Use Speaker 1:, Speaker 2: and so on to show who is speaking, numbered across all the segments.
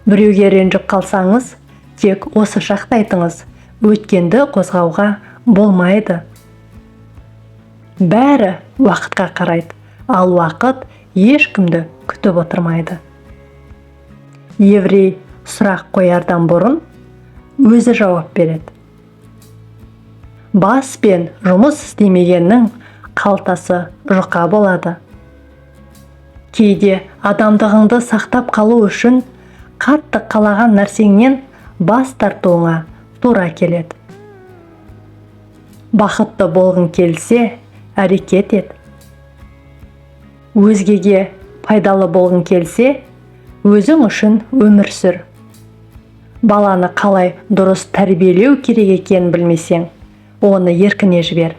Speaker 1: Біреуге ренжіп қалсаңыз, тек осы шақты айтыңыз: өткенді қозғауға болмайды. Бәрі уақытқа қарайды, ал уақыт ешкімді күтіп отырмайды. Еврей сұрақ қоярдан бұрын өзі жауап береді. Баспен жұмыс істемегеннің қалтасы жұқа болады. Кейде адамдығыңды сақтап қалу үшін қатты қалаған нәрсеңнен бас тартуыңа тура келеді. Бақытты болғың келсе, әрекет ет. Өзгеге пайдалы болғың келсе, өзің үшін өмір сүр. Баланы қалай дұрыс тәрбиелеу керек екенін білмесең, оны еркіне жібер.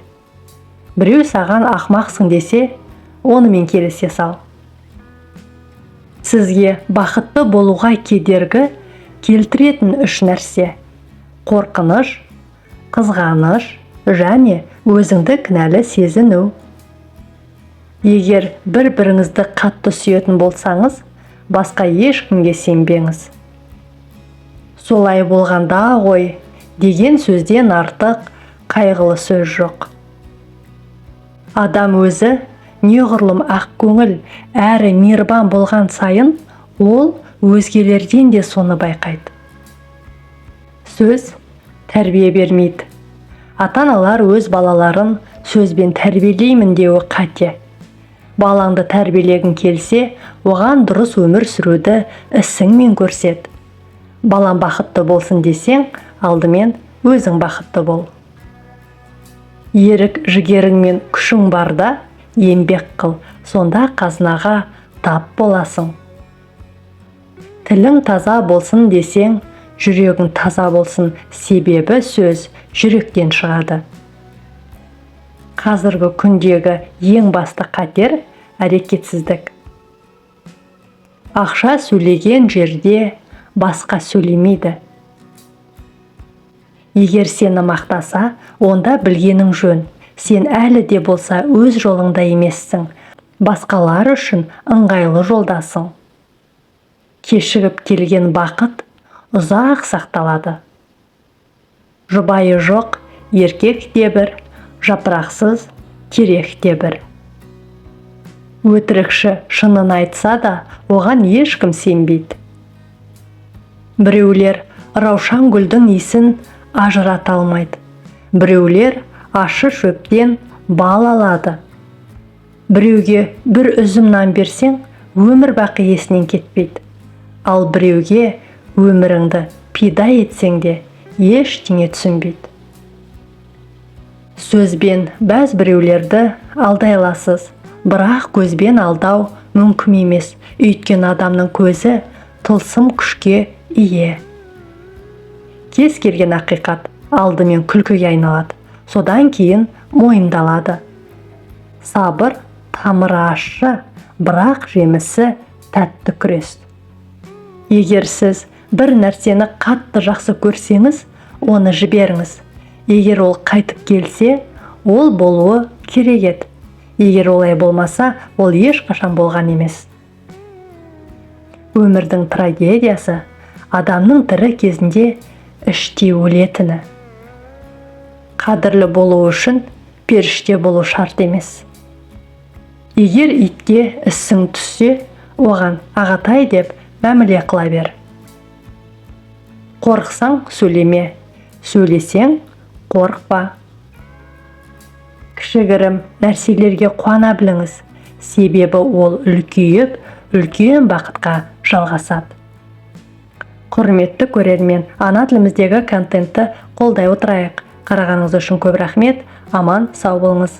Speaker 1: Біреу саған ақымақсың десе, онымен келісе сал. Сізге бақытты болуға кедергі келтіретін үш нәрсе: қорқыныш, қызғаныш және өзіңді кінәлі сезіну. Егер бір біріңізді қатты сүйетін болсаңыз, басқа ешкімге сенбеңіз. Солай болғанда ғой деген сөзден артық қайғылы сөз жоқ. Адам өзі неғұрлым ақкөңіл әрі мейірбан болған сайын, ол өзгелерден де соны байқайды. Сөз тәрбие бермейді. Ата аналар өз балаларын сөзбен тәрбиелеймін деуі қате. Балаңды тәрбиелегің келсе, оған дұрыс өмір сүруді ісіңмен көрсет. Балам бақытты болсын десең, алдымен өзің бақытты бол. Ерік жігерің мен күшің барда еңбек қыл, сонда қазынаға тап боласың. Тілің таза болсын десең, жүрегің таза болсын, себебі сөз жүректен шығады. Қазіргі күндегі ең басты қатер – әрекетсіздік. Ақша сөйлеген жерде басқа сөйлемейді. Егер сені мақтаса, онда білгенің жөн: сен әлі де болса өз жолыңда емессің, басқалар үшін ыңғайлы жолдасың. Кешігіп келген бақыт ұзақ сақталады. Жұбайы жоқ еркек те бір, жапырақсыз терек те бір. Өтірікші шынын айтса да, оған ешкім сенбейді. Біреулер раушан гүлдің иісін ажырата алмайды, біреулер ащы шөптен бал алады. Біреуге бір үзім нан берсең, өмір бақи есінен кетпейді, ал біреуге өміріңді пида етсең де, ештеңе түсінбейді. Сөзбен бәз біреулерді алдай аласыз, бірақ көзбен алдау мүмкін емес, өйткені адамның көзі тылсым күшке ие. Кез келген ақиқат алдымен күлкіге айналады, содан кейін мойындалады. Сабыр тамыры ащы, бірақ жемісі тәтті күрес. Егер сіз бір нәрсені қатты жақсы көрсеңіз, оны жіберіңіз. Егер ол қайтып келсе, ол болуы керек еді. Егер олай болмаса, ол ешқашан болған емес. Өмірдің трагедиясы – адамның тірі кезінде іштей өлетіні. Қадірлі болу үшін періште болу шарт емес. Егер итке ісің түссе, оған ағатай деп мәміле қыла бер. Қорықсаң, сөйлеме, сөйлесең, қорықпа. Кішігірім нәрселерге қуана біліңіз, себебі ол үлкейіп, үлкен бақытқа жалғасады. Құрметті көрермен, ана тіліміздегі контентті қолдай отырайық. Қарағаныңыз үшін көп рахмет. Аман сау болыңыз.